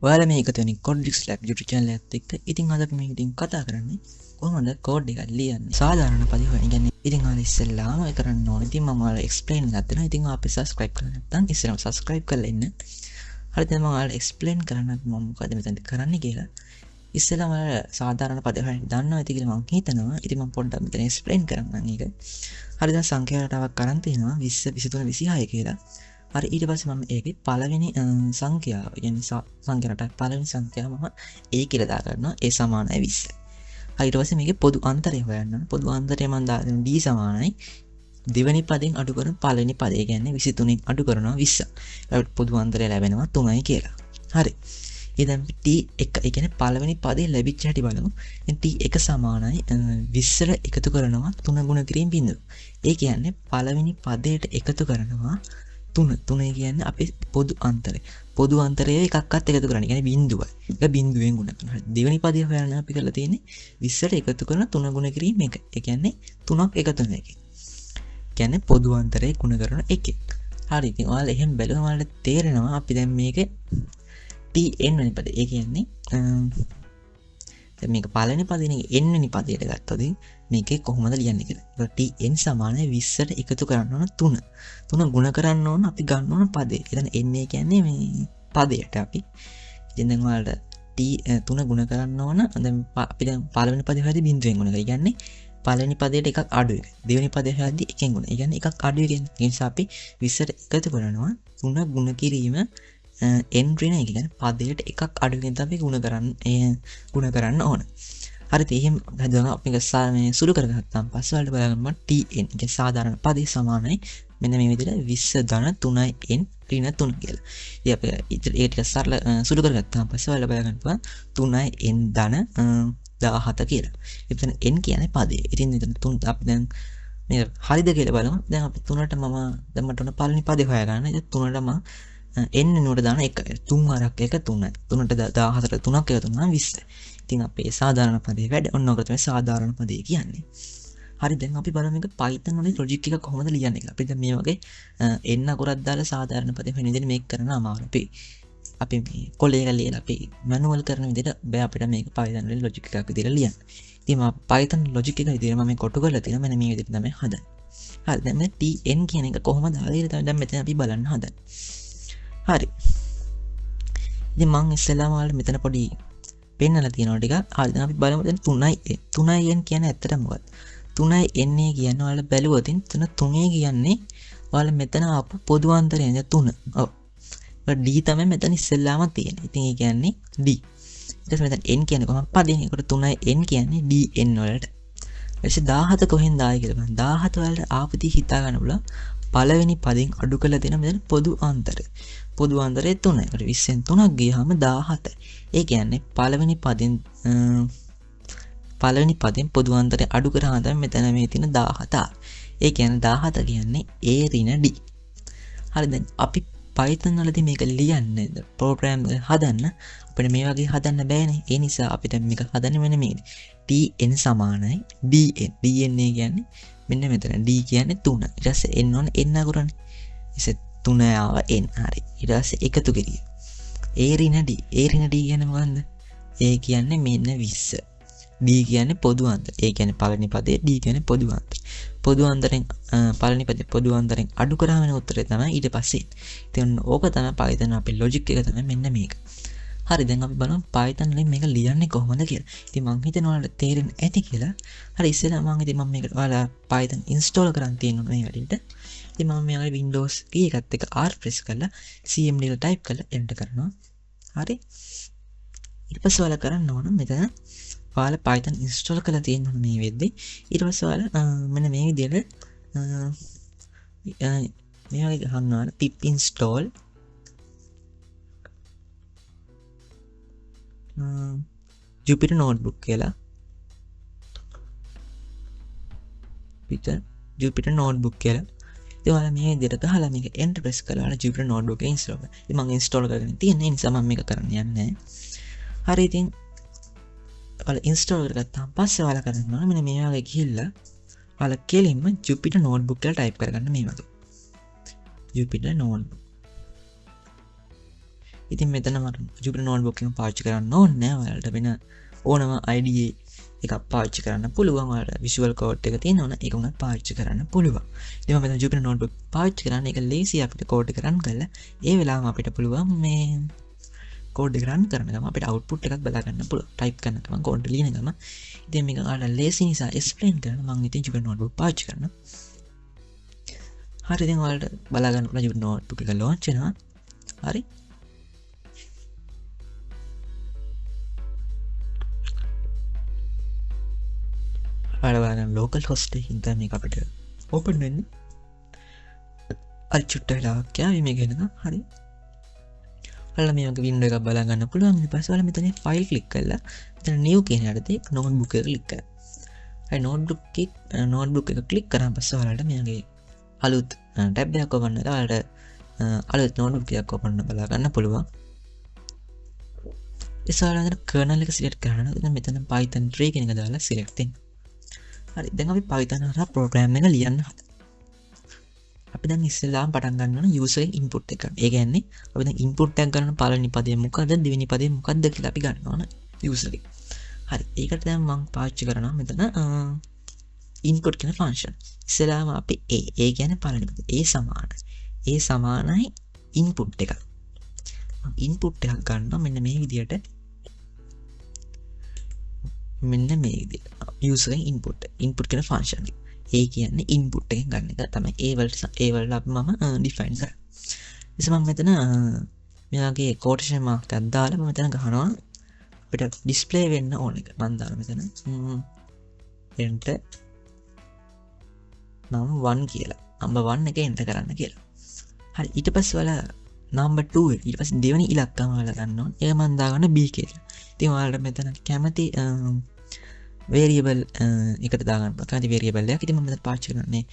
ඔයාලා මේ එකතු වෙන්නේ Codrix Lab YouTube channel එකත් එක්ක. ඉතින් අද අපි මේ ඉතින් කතා කරන්නේ කොහොමද කෝඩ් එකක් ලියන්නේ සාධාරණ පදේ හොයන. කියන්නේ ඉතින් ඔයාලා ඉස්සෙල්ලාම ඒ කරන්න ඕනේ. ඉතින් මම ඔයාලා එක්ස්ප්ලেইন එකක් දෙනවා. ඉතින් ඔයා අපි සබ්ස්ක්‍රයිබ් කරලා නැත්නම් ඉස්සෙල්ලාම සබ්ස්ක්‍රයිබ් කරලා ඉන්න. හරි, දැන් මම ඔයාලා එක්ස්ප්ලেইন කරන්න මම මොකද මෙතනදි කරන්නේ කියලා. ඉස්සෙල්ලාම ඔයාලා සාධාරණ පදේ හොයන්න දන්නවා ඇති කියලා මම හිතනවා. ඉතින් මම පොඩ්ඩක් මෙතන එක්ස්ප්ලেইන් කරන්නම් ඒක. හරි, දැන් සංඛ්‍යා රටාවක් අරන් තියෙනවා 20 23 26 කියලා. හරි, ඊට පස්සේ මම ඒකේ පළවෙනි සංඛ්‍යාව, කියන්නේ සංඛ්‍යා රටාවේ පළවෙනි සංඛ්‍යාව මම A කියලා දා ගන්නවා. A සමානයි 20. හරි, ඊට පස්සේ මේකේ පොදු අන්තරය හොයන්න ඕන. පොදු අන්තරය මම දාගෙන D සමානයි දෙවෙනි පදයෙන් අඩු කරන පළවෙනි පදය, ඒ කියන්නේ 23න් අඩු කරනවා 20. ඊට පොදු අන්තරය ලැබෙනවා 3යි කියලා. හරි. ඉතින් දැන් T1, ඒ කියන්නේ පළවෙනි පදේ ලැබිච්ච හැටි බලමු. ඉතින් T1 සමානයි 20ට එකතු කරනවා 3 ගුණ කිරීම බිඳුව. ඒ කියන්නේ පළවෙනි පදයට එකතු කරනවා 3. 3 කියන්නේ අපේ පොදු අන්තරය. පොදු අන්තරය එකක්වත් එකතු කරන්නේ. කියන්නේ බිඳුවයි. ඒක බිඳුවෙන් ගුණ කරනවා. හරි. දෙවෙනි පදය හොයන්න අපි කරලා තියෙන්නේ 20ට එකතු කරන 3 ගුණ කිරීම 1. ඒ කියන්නේ 3ක් එකතු වෙන එක. කියන්නේ පොදු අන්තරය ගුණ කරන 1. හරි. ඉතින් ඔයාලා එහෙම බැලුවම ඔයාලට තේරෙනවා අපි දැන් මේක TN වෙනි පදේ. ඒ කියන්නේ දැන් මේක පළවෙනි පදේ නේ N වෙනි පදයට ගත්තොත් මේකේ කොහොමද ලියන්නේ කියලා. ඒකට TN සමානයි 20ට එකතු කරන්න ඕන 3. 3 ගුණ කරන්න ඕන අපි ගන්න ඕන පදේ. එතන N ඒ කියන්නේ මේ පදයට අපි. ඉතින් දැන් ඔයාලට T 3 ගුණ කරන්න ඕන. දැන් අපි දැන් පළවෙනි පදේ හොයද්දි බිඳුවෙන් ගුණ කරා. ඒ කියන්නේ පළවෙනි පදයට එකක් අඩු එක. දෙවෙනි පදේ හොයද්දි එකෙන් ගුණ. ඒ කියන්නේ එකක් අඩු එක. ඒ නිසා අපි 20ට එකතු කරනවා 3 ගුණ කිරීම N ඍණ එක. කියන්නේ පදයට එකක් අඩු එකෙන් තමයි ගුණ කරන්න ඕන. හරි, ඉතින් එහෙම හදුවම අපි මේක මේ සුළු කරගත්තාන් පස්සේ ඔයාලට බලන්න පුළුවන් TN කියන්නේ සාධාරණ පදේ සමානයි මෙන්න මේ විදිහට 20 ධන 3 N ඍණ 3 කියලා. ඉතින් අපි ඒ ටික සරල සුළු කරගත්තාන් පස්සේ ඔයාලට බලන්න පුළුවන් 3 N ධන 17 කියලා. ඉතින් N කියන්නේ පදේ. ඉතින් මෙතන 3 අපි දැන් මේ හරිද කියලා බලමු. දැන් අපි 3ට මම දැන් මට ඕන පළවෙනි පදේ හොයාගන්න. ඉතින් 3ට මම N වෙනුවට දාන 1. 3 වරක් 1 3යි. 3ට 14 3ක් එකතු වුණාම 20යි. ඉතින් අපේ සාධාරණ පදේ වැඩ. ඔන්න ඔක තමයි සාධාරණ පදේ කියන්නේ. හරි, දැන් අපි බලමු මේක Python වලින් ලොජික් එක කොහොමද ලියන්නේ කියලා. අපි දැන් මේ වගේ N අකුරක් දාලා සාධාරණ පදේ වෙන විදිහට මේක කරන්න අමාරුයි. අපි මේ කොලේ එක ලියලා අපි මැනුවල් කරන විදිහට බෑ අපිට මේක Python වලින් ලොජික් එකක් විදිහට ලියන්න. ඉතින් මම Python logic එක විදිහට මම මේ කොටු කරලා තියෙනවා. මෙන්න මේ විදිහට තමයි හදන්නේ. හරි, දැන් මේ TN කියන එක කොහොමද ආවේ කියලා තමයි දැන් මෙතන අපි බලන්න හදන්නේ. හරි. ඉතින් මං ඉස්සෙල්ලාම ඔයාලට මෙතන පොඩි පෙන්නලා තියෙනවා ටිකක්. හරි, දැන් අපි බලමු දැන් 3යි N. 3යි N කියන්නේ ඇත්තටම මොකක්ද? 3යි N A කියන්නේ ඔයාලා බැලුවොත් එතන 3 කියන්නේ ඔයාලා මෙතන ආපු පොදු අන්තරය නේද 3. ඔව්. ඒත් D තමයි මෙතන ඉස්සෙල්ලාම තියෙන්නේ. ඉතින් ඒ කියන්නේ D. ඊට පස්සේ මෙතන N කියන්නේ කොහොමද? පදයෙන්. ඒකට 3යි N කියන්නේ DN වලට. ඊට පස්සේ 17 කොහෙන්ද ආවේ කියලා බලන්න. 17 වලට ආපු හිතා ගන්න පුළුවන්. පළවෙනි පදයෙන් අඩු කරලා දෙන මෙතන පොදු අන්තරය. පොදු අන්තරය 3. ඒකට 20න් 3ක් ගියාම 17. ඒ කියන්නේ පළවෙනි පදයෙන් පොදු අන්තරය අඩු කරාම තමයි මෙතන මේ තියෙන 17 ආවේ. ඒ කියන්නේ 17 කියන්නේ A ඍණ D. හරි, දැන් අපි Python වලදී මේක ලියන්න ප්‍රෝග්‍රෑම් එක හදන්න අපිට මේ වගේ හදන්න බෑනේ. ඒ නිසා අපි දැන් මේක හදන්නේ මෙන්න මේ විදිහට. TN සමානයි DN. DN ඒ කියන්නේ මෙන්න මෙතන D කියන්නේ 3. ඊට පස්සේ N ඕන N අකුරනේ. ඊට පස්සේ 3 ආව N. හරි. ඊට පස්සේ එකතු කිරීම. A ඍණ D. A ඍණ D කියන්නේ මොකන්ද? A කියන්නේ මෙන්න 20. D කියන්නේ පොදු අන්තරය. ඒ කියන්නේ පළවෙනි පදේ D කියන්නේ පොදු අන්තරය. පොදු අන්තරෙන් පළවෙනි පදේ පොදු අන්තරෙන් අඩු කරාම එන උත්තරේ තමයි ඊට පස්සේ. ඉතින් ඔන්න ඕක තමයි Python අපේ ලොජික් එක තමයි මෙන්න මේක. හරි, දැන් අපි බලමු Python වලින් මේක ලියන්නේ කොහොමද කියලා. ඉතින් මං හිතනවා ඔයාලට තේරෙන්න ඇති කියලා. හරි, ඉස්සෙල්ලා මං ඉතින් මම මේකට ඔයාලා Python install කරන් තියෙනවා මේ වැඩේට. ඉතින් මම මේ වගේ Windows key එකත් එක්ක R press කරලා CMD වල type කරලා enter කරනවා. හරි. ඊට පස්සේ ඔයාලා කරන්න ඕන මෙතන ඔයාලා Python install කරලා තියෙන්න ඕන මේ වෙද්දි. ඊට පස්සේ ඔයාලා මෙන්න මේ විදිහට මේ වගේ ගහන්න ඕන pip install Jupyter notebook කියලා. Jupyter notebook කියලා. ඉතින් ඔයාලා මේ විදිහට ගහලා මේක enter press කරලා ඔයාලා Jupyter notebook එක install කරන්න. ඉතින් මං install කරගෙන තියෙන නිසා මම මේක කරන්න යන්නේ නැහැ. හරි, ඉතින් ඔයාලා install කරගත්තාන් පස්සේ ඔයාලා කරන්න ඕන මෙන්න මේ වගේ ගිහිල්ලා ඔයාලා කෙලින්ම Jupyter notebook කියලා type කරගන්න මේ වගේ. Jupyter notebook. ඉතින් මෙතන මට Jupyter Notebook එක පාවිච්චි කරන්න ඕනේ නෑ. ඔයාලට වෙන ඕනම IDE එකක් පාවිච්චි කරන්න පුළුවන්. ඔයාලට Visual Code එක තියෙනවනේ ඒක උනත් පාවිච්චි කරන්න පුළුවන්. ඉතින් මම මෙතන Jupyter Notebook පාවිච්චි කරන්නේ ඒක ලේසි අපිට කෝඩ් එක රන් කරලා ඒ වෙලාවම අපිට පුළුවන් මේ කෝඩ් එක රන් කරන ගමන් අපිට අවුට්පුට් එකක් බලා ගන්න පුළුවන්. ටයිප් කරන ගමන් කෝඩ් ලියන ගමන්. ඉතින් මේක ඔයාලට ලේසි නිසා එක්ස්ප්ලেইন කරන්න මම ඉතින් Jupyter Notebook පාවිච්චි කරනවා. හරි, ඉතින් ඔයාලට බලා ගන්න පුළුවන් Jupyter Notebook එක ලොන්ච් වෙනවා. හරි. ඔයාලා බලන්න ලෝකල් හොස්ට් එකකින් තමයි මේක අපිට ඕපන් වෙන්නේ. අර චුට්ට වෙලාවක් යාවි මේක එනකම්. හරි. ඔයාලා මේ වගේ වින්ඩෝ එකක් බලා ගන්න පුළුවන්. ඊට පස්සේ ඔයාලා මෙතන ෆයිල් ක්ලික් කරලා මෙතන නිව් කියන යටතේ නෝට්බුක් එක ක්ලික් කරන්න. හරි, නෝට්බුක් එක ක්ලික් කරාන් පස්සේ ඔයාලට මේ වගේ අලුත් ටැබ් එකක් ඕපන් වෙලා ඔයාලට අලුත් නෝට්බුක් එකක් ඕපන් බලා ගන්න පුළුවන්. ඊට පස්සේ ඔයාලා මෙතන කර්නල් එක සිලෙක්ට් කරන්න. එතන මෙතන Python 3 කියන එක දාලා සිලෙක්ට් වෙන්න. හරි, දැන් අපි Python හරහා ප්‍රෝග්‍රෑම් එක ලියන්න හදනවා. අපි දැන් ඉස්සෙල්ලාම පටන් ගන්න ඕන යූසර් එකෙන් ඉන්පුට් එක ගන්න. ඒ කියන්නේ අපි දැන් ඉන්පුට් එකක් ගන්න පළවෙනි පදේ මොකද්ද දෙවෙනි පදේ මොකද්ද කියලා අපි ගන්න ඕන යූසර් එකෙන්. හරි, ඒකට දැන් මම පාවිච්චි කරනවා මෙතන ඉන්පුට් කියන ෆන්ක්ෂන්. ඉස්සෙල්ලාම අපි a, a කියන්නේ පළවෙනි පදේ. a සමානයි. a සමානයි ඉන්පුට් එක. මම ඉන්පුට් එකක් ගන්නවා මෙන්න මේ විදියට. මෙන්න මේ විදියට. යූසර් එකෙන් ඉන්පුට්. ඉන්පුට් කියන ෆන්ක්ෂන් එක. A කියන්නේ ඉන්පුට් එකෙන් ගන්න එක තමයි. A වලට අපි මම ඩිෆයින් කරන්නේ. ඊට මම මෙතන මෙයාගේ කෝටේෂන් මාක් එකක් දාලා මම මෙතන ගහනවා අපිට ඩිස්ප්ලේ වෙන්න ඕන එක. මම දානවා මෙතන enter නම් 1 කියලා. නම්බර් 1 එක එන්ටර් කරන්න කියලා. හරි, ඊට පස්සේ ඔයාලා නම්බර් 2 එක ඊට පස්සේ දෙවෙනි ඉලක්කම ඔයාලා ගන්න ඕන. ඒක මම දාගන්න B කියලා. ඉතින් ඔයාලට මෙතන කැමති වේරියබල් එකට දාගන්න පුළුවන්. කැමති වේරියබල් එකක්. ඉතින් මම මෙතන පාවිච්චි කරන්නේ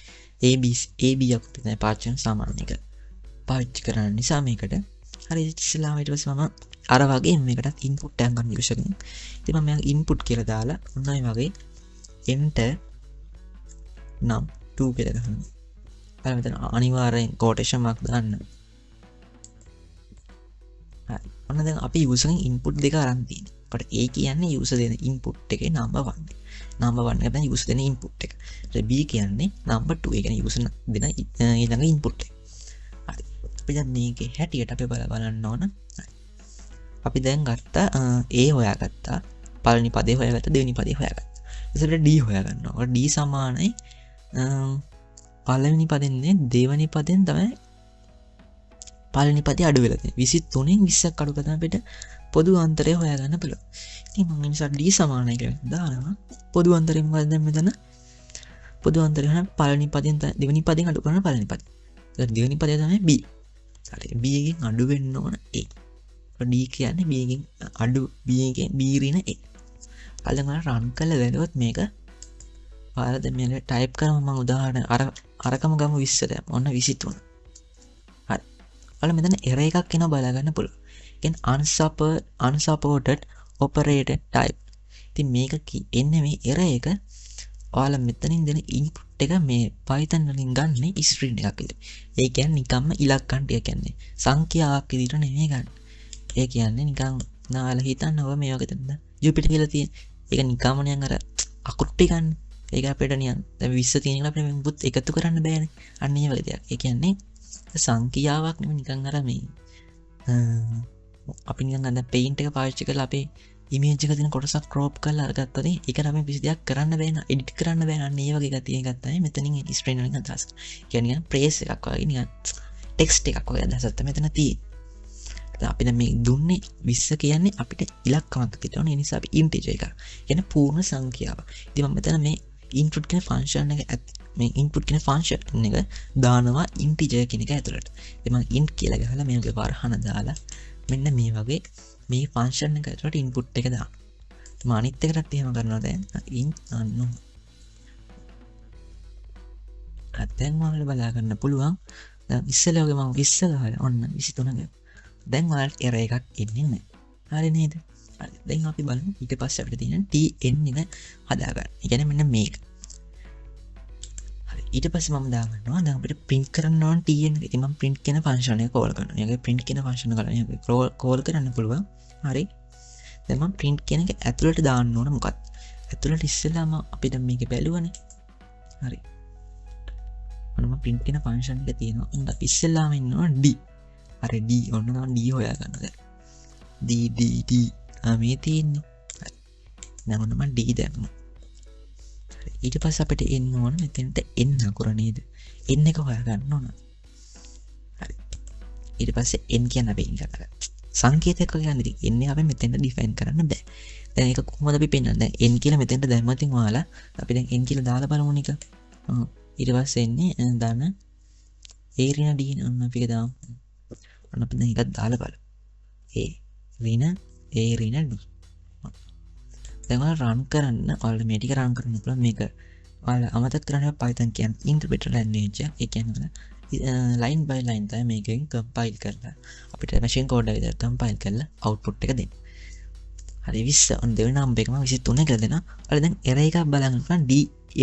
A B C, A B එකක් තමයි පාවිච්චි කරන සාමාන්‍ය එක. පාවිච්චි කරන නිසා මේකට. හරි, ඉස්සෙල්ලාම ඊට පස්සේ මම අර වගේ මේකටත් ඉන්පුට් එකක් ගන්න යූසර් කෙනෙක්. ඉතින් මම මෙයා ඉන්පුට් කියලා දාලා ඔන්න ඔය වගේ enter නම් 2 කියලා ගහනවා. අර මෙතන අනිවාර්යෙන් කෝටේෂන් මාක් දාන්න. හරි, ඔන්න දැන් අපි යූසර් කෙනෙක් ඉන්පුට් දෙක අරන් තියෙනවා. අපට A කියන්නේ යූසර් දෙන ඉන්පුට් එකේ නම්බර් 1 එක. නම්බර් 1 එක තමයි යූසර් දෙන ඉන්පුට් එක. ඊට B කියන්නේ නම්බර් 2. ඒ කියන්නේ යූසර් දෙන ඊළඟ ඉන්පුට් එක. හරි. අපි දැන් මේකේ හැටියට අපි බලන්න ඕන. හරි. අපි දැන් ගත්තා A හොයාගත්තා. පළවෙනි පදේ හොයාගත්තා, දෙවෙනි පදේ හොයාගත්තා. ඊට පස්සේ D හොයාගන්නවා. ඔය D සමානයි පළවෙනි පදෙන් නේ දෙවෙනි පදෙන් තමයි පළවෙනි පදේ අඩු වෙලා තියෙන්නේ. 23න් 20ක් අඩු කරලා තමයි අපිට පොදු අන්තරය හොයාගන්න පුළුවන්. ඉතින් මම ඒ නිසා D සමානයි කියලා දානවා. පොදු අන්තරය මොකක්ද දැන් මෙතන? පොදු අන්තරය හොයන පළවෙනි පදෙන් දෙවෙනි පදෙන් අඩු කරන පළවෙනි පදේ. ඒතර දෙවෙනි පදේ තමයි B. හරි, B එකෙන් අඩු වෙන්න ඕන A. D කියන්නේ B එකෙන් අඩු, B එකෙන් B ඍණ A. අද මම රන් කරලා බැලුවොත් මේක ඔයාලා දැන් මේක ටයිප් කරාම මම උදාහරණ අරකම ගමු 20 දැන්. ඔන්න 23. හරි. ඔයාලා මෙතන එරර් එකක් එනවා බලා ගන්න පුළුවන්. කියන්නේ unsupported operator type. ඉතින් මේක එන්නේ මේ එරර් එක ඔයාලා මෙතනින් දෙන ඉන්පුට් එක මේ Python වලින් ගන්නේ ස්ට්‍රින්ග් එකක් විදිහට. ඒ කියන්නේ නිකම්ම ඉලක්කම් ටික කියන්නේ සංඛ්‍යාවක් විදිහට නෙමෙයි ගන්න. ඒ කියන්නේ නිකන් නා ඔයාලා හිතන්න ඔය මේ වගේ තැනද Jupyter කියලා තියෙන. ඒක නිකම්ම නිකන් අර අකුරු ටිකන්නේ. ඒක අපිට නිකන් දැන් 20 තියෙන එක අපිට මුකුත් එකතු කරන්න බෑනේ. අන්න ඒ වගේ දෙයක්. ඒ කියන්නේ සංඛ්‍යාවක් නෙමෙයි නිකන් අර මේ අපි නිකන් අර පේන්ට් එක පාවිච්චි කරලා අපේ ඉමේජ් එක තියෙන කොටසක් ක්‍රොප් කරලා අරගත්තොත් ඒකට අපි කිසි දෙයක් කරන්න බෑ නේ, එඩිට් කරන්න බෑ නේ. අන්න ඒ වගේ එකක් තියෙන එකක් තමයි මෙතනින් ස්ක්‍රීන් වලින් අදහස්. ඒ කියන්නේ නිකන් ෆ්‍රේස් එකක් වගේ නිකන් ටෙක්ස්ට් එකක් වගේ අදහසක් තමයි මෙතන තියෙන්නේ. දැන් අපි දැන් මේ දුන්නේ 20 කියන්නේ අපිට ඉලක්කමක් තියෙනවා. ඒ නිසා අපි ඉන්ටිජර් එකක්. කියන්නේ පූර්ණ සංඛ්‍යාවක්. ඉතින් මම මෙතන මේ ඉන්පුට් කියන ෆන්ක්ෂන් එක මේ ඉන්පුට් කියන ෆන්ක්ෂන් එක දානවා ඉන්ටිජර් කියන එක ඇතුළට. ඉතින් මම ඉන්ට් කියලා ගහලා මේ වගේ වරහන දාලා මෙන්න මේ වගේ මේ ෆන්ක්ෂන් එක ඇතුළට ඉන්පුට් එක දානවා. මම අනිත් එකටත් එහෙම කරනවා දැන්. ඉන්ට් අන්න. දැන් ඔයාලට බලා ගන්න පුළුවන්. දැන් ඉස්සෙල්ලා වගේ මම 20 ගහලා ඔන්න 23 ගහුවා. දැන් ඔයාලට එරර් එකක් එන්නේ නැහැ. හරි නේද? හරි. දැන් අපි බලමු ඊට පස්සේ අපිට තියෙන TN එක හදාගන්න. ඒ කියන්නේ මෙන්න මේක. හරි. ඊට පස්සේ මම දාගන්නවා දැන් අපිට print කරන්න ඕන tn එක. ඉතින් මම print කියන ෆන්ක්ෂන් එක කෝල් කරනවා. මේක print කියන ෆන්ක්ෂන් එක කරලා මේක කෝල් කරන්න පුළුවන්. හරි. දැන් මම print කියන එක ඇතුළට දාන්න ඕන මොකක්ද? ඇතුළට ඉස්සෙල්ලාම අපි දැන් මේක බැලුවනේ. හරි. ඔන්න මම print කියන ෆන්ක්ෂන් එක තියෙනවා. ඔන්න අපි ඉස්සෙල්ලාම ඉන්න ඕන d. හරි d ඔන්න මම d හොයා ගන්නවා දැන්. d d d මේ තියෙන්නේ. හරි. දැන් ඔන්න මම d දැම්මා. හරි. ඊට පස්සේ අපිට එන්න ඕන මෙතෙන්ට n අකුර නේද? n එක හොයා ගන්න ඕන. හරි. ඊට පස්සේ n කියන්නේ අපි ඉන්න අර සංකේතයක් වගේ ගන්න. ඉතින් n එක අපි මෙතෙන්ට ඩිෆයින් කරන්න බෑ. දැන් ඒක කොහොමද අපි පෙන්නන්නේ? දැන් n කියලා මෙතෙන්ට දැම්මත් ඉතින් ඔයාලා අපි දැන් n කියලා දාලා බලමු නික. ඔව්. ඊට පස්සේ එන්නේ ධන a ඍණ d නේ. ඔන්න අපි ඒක දාමු. ඔන්න අපි දැන් ඒකත් දාලා බලමු. a ඍණ a ඍණ d. දැන් ඔයාලා රන් කරන්න, ඔයාලා මේ ටික රන් කරන්න පුළුවන්. මේක ඔයාලා අමතක කරන්න එපා. Python කියන්නේ ඉන්ටර්ප්‍රිටර් ලැන්ග්වේජ් එක. ඒ කියන්නේ ලයින් බයි ලයින් තමයි මේකෙන් කම්පයිල් කරලා අපිට මැෂින් කෝඩ් එක විතර කම්පයිල් කරලා අවුට්පුට් එක දෙන්නේ. හරි 20 ඔන්න දෙවෙනි නම්බර් එක මම 23 කියලා දෙනවා. ඔයාලා දැන් එරර් එකක් බලන්න පුළුවන් d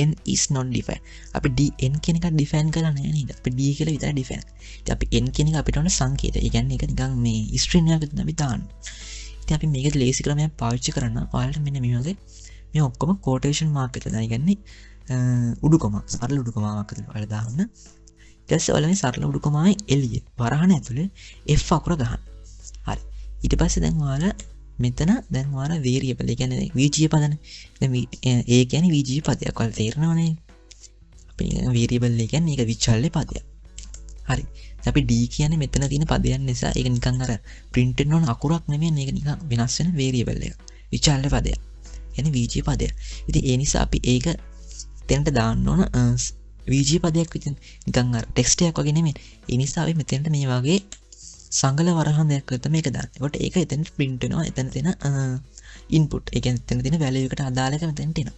n is not defined. අපි d n කියන එක ඩිෆයින් කරලා නෑ නේද? අපි d කියලා විතරයි ඩිෆයින්. ඉතින් අපි n කියන එක අපිට ඕන සංකේත. ඒ කියන්නේ ඒක නිකන් මේ ස්ට්‍රින්ග් එකක් විතර අපි දාන්න. ඉතින් අපි මේක ලේසි ක්‍රමයක් පාවිච්චි කරන්න ඔයාලට මෙන්න මේ වගේ මේ ඔක්කොම කෝටේෂන් මාක් එක දාන්න. ඒ කියන්නේ උඩුකොමා, සරල උඩුකොමාවක් විතර ඔයාලා දාන්න. ඊට පස්සේ ඔයාලා මේ සරල උඩුකොමාවෙන් එළිය වරහන ඇතුලේ f අකුර ගහන්න. හරි. ඊට පස්සේ දැන් ඔයාලා මෙතන දැන් ඔයාලා වේරියබල්, ඒ කියන්නේ වීජීය පදනේ. දැන් ඒ කියන්නේ වීජීය පදයක්. ඔයාලා තේරෙනවනේ. අපි නිකන් වේරියබල් ඒ කියන්නේ ඒක විචල්්‍ය පදයක්. හරි. දැන් අපි d කියන්නේ මෙතන තියෙන පදයක් නිසා ඒක නිකන් අර print වෙන්න ඕන අකුරක් නෙමෙයි, මේක නිකන් වෙනස් වෙන වේරියබල් එකක්. විචල්්‍ය පදයක්. කියන්නේ වීජීය පදයක්. ඉතින් ඒ නිසා අපි ඒක එතනට දාන්න ඕන වීජීය පදයක් විදිහට නිකන් අර ටෙක්ස්ට් එකක් වගේ නෙමෙයි. ඒ නිසා අපි මෙතනට මේ වගේ සංගල වරහන් දෙයක් විතර මේක දාන්න. ඒකට ඒක එතනට print වෙනවා. එතන තියෙන ඉන්පුට්. ඒ කියන්නේ එතන තියෙන වැලියු එකට අදාළ එක මෙතනට එනවා.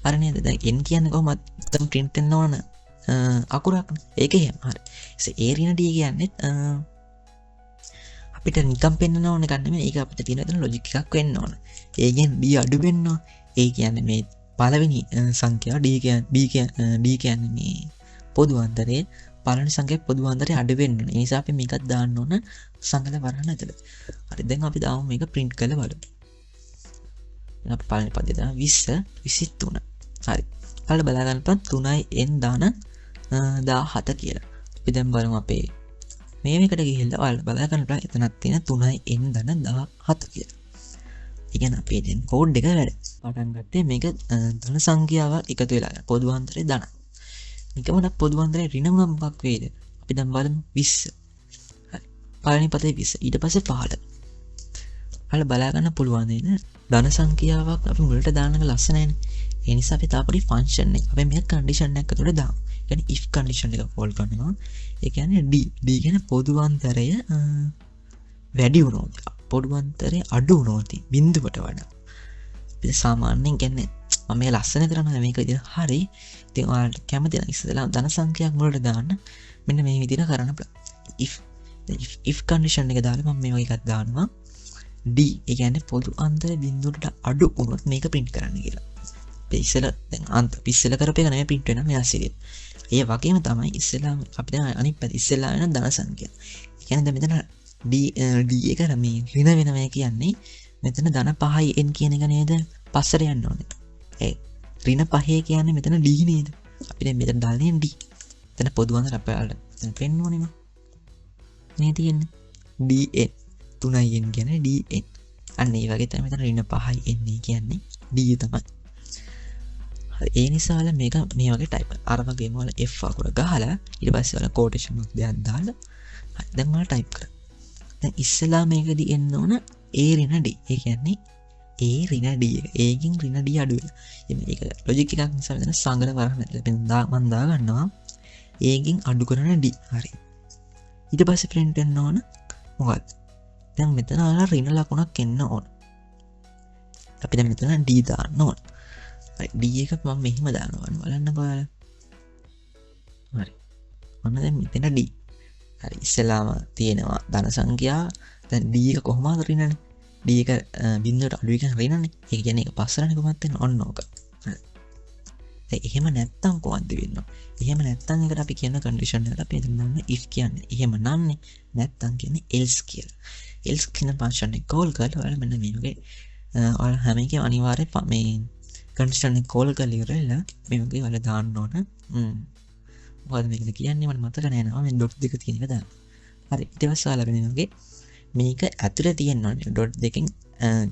හරි නේද? දැන් n කියන්නේ කොහොමද? එතන print වෙන්න ඕන අකුරක් නේ. ඒක එහෙම. හරි. ඒ ඍණ d කියන්නේ අපිට නිකන් පෙන්නන ඕන එකක් නෙමෙයි. ඒක අපිට තියෙන එතන ලොජික් එකක් වෙන්න ඕන. ඒ කියන්නේ d අඩු වෙන්න ඕන. ඒ කියන්නේ මේ පළවෙනි සංඛ්‍යාව d කියන්නේ b කියන්නේ d කියන්නේ මේ පොදු අන්තරයේ පළවෙනි සංඛ්‍යාව පොදු අන්තරේ අඩු වෙන්න ඕන. ඒ නිසා අපි මේකත් දාන්න ඕන සංගල වරහන් ඇතුළත. හරි. දැන් අපි දාමු මේක print කරලා බලමු. දැන් අපි පළවෙනි පදේ දාන 20 23. හරි. ඔයාලා බලා ගන්න පුළුවන් 3යි n දාන 17 කියලා. අපි දැන් බලමු අපේ මේ එකට ගිහිල්ලා ඔයාලා බලා ගන්න පුළුවන් එතනක් තියෙන 3යි n ධන 17 කියලා. ඒ කියන්නේ අපේ දැන් කෝඩ් එක වැඩ. පටන් ගත්තේ මේක ධන සංඛ්‍යාව එකතු වෙලා යන පොදු අන්තරේ ධන. නිකමන පොදු අන්තරේ ඍණ වුණා මොකක් වේද? අපි දැන් බලමු 20. හරි. පළවෙනි පදේ 20. ඊට පස්සේ 15. ඔයාලා බලා ගන්න පුළුවන් නේද? ධන සංඛ්‍යාවක් අපි මුලට දාන එක ලස්සනයිනේ. ඒ නිසා අපි තව පොඩි ෆන්ක්ෂන් එකක් අපි මේක කන්ඩිෂන් එකක් ඇතුළේ දාමු. ඒ කියන්නේ if condition එක කෝල් කරනවා. ඒ කියන්නේ d d කියන්නේ පොදු අන්තරය වැඩි වුණොත්, පොදු අන්තරය අඩු වුණොත් බිඳුවට වඩා. අපි සාමාන්‍යයෙන් කියන්නේ මම මේ ලස්සන කරනවා මේක විදිහට. හරි. ඉතින් ඔයාලට කැමති නම් ඉස්සෙල්ලා ධන සංඛ්‍යාවක් මුලට දාන්න මෙන්න මේ විදිහට කරන්න පුළුවන්. if දැන් if condition එක දාලා මම මේ වගේ එකක් දානවා. d ඒ කියන්නේ පොදු අන්තරය බිඳුවට අඩු වුණොත් මේක print කරන්න කියලා. අපි ඉස්සෙල්ලා දැන් අන්ත අපි ඉස්සෙල්ලා කරපු එක නෙමෙයි print වෙනවා මේ ඇසිරිය. ඒ වගේම තමයි ඉස්සෙල්ලා අපි දැන් අනිත් පැත්ත ඉස්සෙල්ලා වෙන ධන සංඛ්‍යාව. ඒ කියන්නේ දැන් මෙතන d එක මේ ඍණ වෙනවා කියන්නේ මෙතන ධන 5යි n කියන එක නේද පස්සට යන්න ඕනේ. ඒ ඍණ 5 කියන්නේ මෙතන d නේද? අපි දැන් මෙතන දාලා තියෙන d. එතන පොදු අන්තර අපේ ඔයාලට එතන පෙන්වන්නේ මම. මේ තියෙන්නේ d n 3යි n කියන්නේ d n. අන්න ඒ වගේ තමයි මෙතන ඍණ 5යි n කියන්නේ d තමයි. හරි. ඒ නිසා ඔයාලා මේක මේ වගේ ටයිප් කරන්න. අර වගේම ඔයාලා f අකුර ගහලා ඊට පස්සේ ඔයාලා කෝටේෂන් මාක් දෙකක් දාලා හරි දැන් ඔයාලා ටයිප් කරන්න. දැන් ඉස්සෙල්ලා මේකදී එන්න ඕන a ඍණ d. ඒ කියන්නේ a ඍණ d එක. a කින් ඍණ d අඩු වෙලා. ඉතින් මේක ලොජික් එකක් නිසා මෙතන සංගල වරහන් ඇතුලේ මෙතන මම දාගන්නවා a කින් අඩු කරන d. හරි. ඊට පස්සේ print වෙන්න ඕන මොකද්ද? දැන් මෙතන ඔයාලා ඍණ ලකුණක් එන්න ඕන. අපි දැන් මෙතන d දාන්න ඕන. හරි. d එක මම මෙහෙම දානවා. බලන්නකෝ ඔයාලා. හරි. ඔන්න දැන් මෙතන d. හරි. ඉස්සෙල්ලාම තියෙනවා ධන සංඛ්‍යාව. දැන් d එක කොහොම හරි ඍණනේ. d එක බිඳුවට අඩු එක ඍණනේ. ඒ කියන්නේ ඒක පස්සරනේ කොහොමද වෙන්නේ? ඔන්න ඕක. හරි. දැන් එහෙම නැත්තම් කොහොමද වෙන්නේ? එහෙම නැත්තම් එකට අපි කියන කන්ඩිෂන් එකට අපි එතන දාන්න if කියන්නේ. එහෙම නම්නේ නැත්තම් කියන්නේ else කියලා. else කියන ෆන්ක්ෂන් එක කෝල් කරලා ඔයාලා මෙන්න මේ වගේ ඔයාලා හැම එකේම අනිවාර්යයෙන් මේ කන්ඩිෂන් එක කෝල් කරලා ඉවරලා මේ වගේ ඔයාලා දාන්න ඕන. මොකද මේකද කියන්නේ මට මතක නෑ නේද? මේ ඩොට් දෙක තියෙන එක දාන්න. හරි, ඊට පස්සේ ඔයාලා මේ වගේ මේක ඇතුලේ තියෙන්න ඕනේ. ඩොට් දෙකෙන්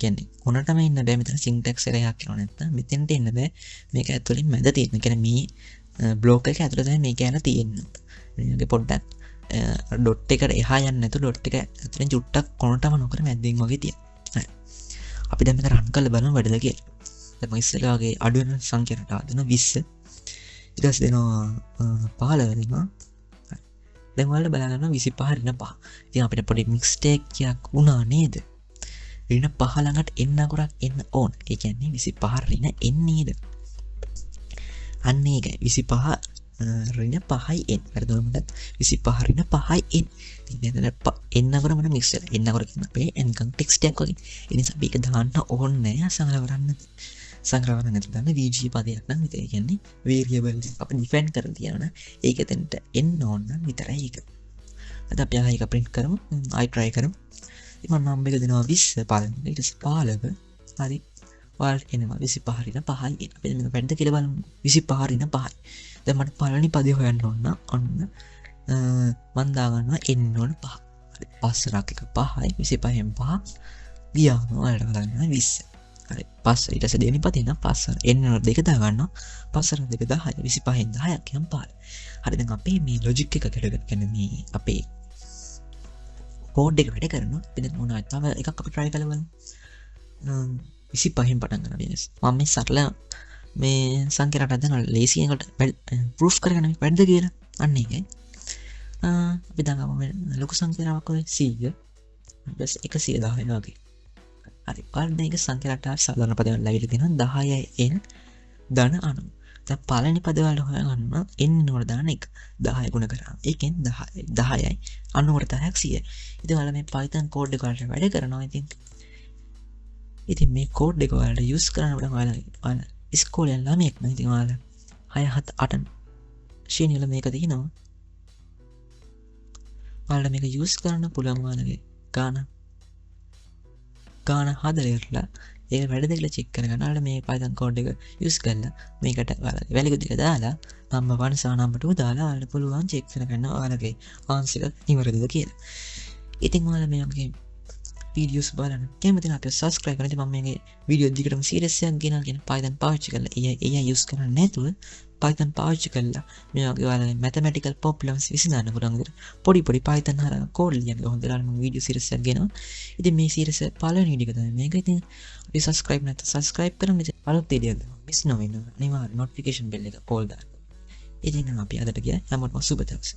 කියන්නේ කොනටම ඉන්න බෑ. මෙතන සින්ටැක්ස් එකක් එනවා නැත්තම් මෙතෙන්ට එන්න බෑ. මේක ඇතුලෙන් මැද තියෙන. කියන්නේ මේ බ්ලොක් එක ඇතුලේ තමයි මේක යන තියෙන්නේ. මේ වගේ පොඩ්ඩක් ඩොට් එකට එහා යන්නේ නැතුව ඩොට් එක ඇතුලෙන් චුට්ටක් කොනටම නොකර මැද්දෙන් වගේ තියෙන. හරි. අපි දැන් මේක රන් කරලා බලමු වැඩද කියලා. දැන් මම ඉස්සෙල්ලා වගේ අඩු වෙන සංඛ්‍යාවට ආදෙන 20. ඊට පස්සේ දෙනවා 15 දෙනවා. හරි. දැන් ඔයාලා බලා ගන්නවා 25 ඍණ 5. ඉතින් අපිට පොඩි මිස්ටේක් එකක් වුණා නේද? ඍණ 5 ළඟට එන්න අකුරක් එන්න ඕන. ඒ කියන්නේ 25 ඍණ n නේද? අන්න ඒකයි 25 ඍණ 5යි n. හරිද? මටත් 25 ඍණ 5යි n. ඉතින් දැන් n අකුර මට මික්ස් වෙලා. n අකුර කියන්නේ අපේ නිකන් ටෙක්ස්ට් එකක් වගේ. ඒ නිසා අපි ඒක දාන්න ඕනේ නෑ සංග්‍රහ කරන්න. සංග්‍රහ කරන්න නැතුව දාන්න VG පදයක් නම් විතරයි. ඒ කියන්නේ වේරියබල් අපි ඩිෆයින් කරලා තියෙනවා නම් ඒක එතනට එන්න ඕන නම් විතරයි ඒක. අද අපි ආයෙ ඒක ප්‍රින්ට් කරමු. ආයෙ try කරමු. ඉතින් මම නම් එක දෙනවා 20 පළවෙනි එක. ඊට පස්සේ 15. හරි. ඔයාලට එනවා 25 ඍණ 5යි එන. අපි මේක වැඩද කියලා බලමු. 25 ඍණ 5යි. දැන් මට පළවෙනි පදේ හොයන්න ඕන නම් ඔන්න මං දාගන්නවා එන්න ඕන 5. හරි. පස් රක් එක 5යි 25න් 5 ගියාම ඔයාලට බලන්න 20. හරි. පස් ඊට පස්සේ දෙවෙනි පදේ නම් පස් වර එන්න ඕන දෙක දාගන්නවා. පස් වර දෙක 10 25න් 10ක් කියම් 15. හරි. දැන් අපේ මේ ලොජික් එක කරගෙන කියන්නේ මේ අපේ කෝඩ් එක වැඩ කරනවා. අපි දැන් මොනවද තව එකක් අපි try කරලා බලමු. 25න් පටන් ගන්නවා ඊට පස්සේ. මම මේ සරල මේ සංඛ්‍යා රටක් දෙනවා ලේසියෙන් එකට ප්‍රූෆ් කරගන්න මේ වැඩද කියලා. අන්න ඒකයි. අපි දැන් ආවම ලොකු සංඛ්‍යාවක් ඔය 100 ඊට පස්සේ 110 වගේ. හරි. ඔයාලට මේක සංඛ්‍යා රටාව සාධාරණ පදවල ලැබිලා තියෙනවා 10යි n ධන 90. දැන් පළවෙනි පදවල හොයාගන්න n වල දාන එක 10 ගුණ කරා. ඒකෙන් 10යි 90ට 10ක් 100යි. ඉතින් ඔයාලා මේ Python code එක ඔයාලට වැඩ කරනවා. ඉතින් මේ කෝඩ් එක ඔයාලට යූස් කරන්න පුළුවන්. ඔයාලා ඉස්කෝලේ යන ළමයෙක් නම් ඉතින් ඔයාලා 6 7 8 ශ්‍රේණිය වල මේක තියෙනවා. ඔයාලට මේක යූස් කරන්න පුළුවන්. ඔයාලගේ ගාන හදලා ඉවරලා ඒක වැඩද කියලා චෙක් කරගන්න. ඔයාලට මේ Python code එක යූස් කරලා මේකට ඔයාලගේ වැලියු ටික දාලා නම්බර් 1 සහ නම්බර් 2 දාලා ඔයාලට පුළුවන් චෙක් කරගන්න ඔයාලගේ ආන්සර් එක නිවැරදිද කියලා. ඉතින් ඔයාලා මේ වගේ වීඩියෝස් බලන්න කැමති නම් අපිව සබ්ස්ක්‍රයිබ් කරන්න. ඉතින් මම මේකේ වීඩියෝ දිගටම සීරීස් එකක් ගෙනල්ලා කියන Python පාවිච්චි කරලා AI use කරන්නේ නැතුව Python පාවිච්චි කරලා මේ වගේ ඔයාලගේ මැතමැටිකල් ප්‍රොබ්ලම්ස් විසඳන්න පුළුවන් විදිහට පොඩි පොඩි Python හරහා කෝඩ් ලියන්න කොහොමද කියලා මම වීඩියෝ සීරීස් එකක් ගෙනවා. ඉතින් මේ සීරීස් එක පළවෙනි වීඩියෝ එක තමයි මේක. ඉතින් අපි සබ්ස්ක්‍රයිබ් නැත්නම් සබ්ස්ක්‍රයිබ් කරන්න. ඉතින් අලුත් වීඩියෝ එක මිස් නොවෙන්න අනිවාර්යයෙන් නොටිෆිකේෂන් බෙල් එක ඕල් දාන්න. ඉතින් අපි අදට ගියා. හැමෝටම සුබ දවසක්.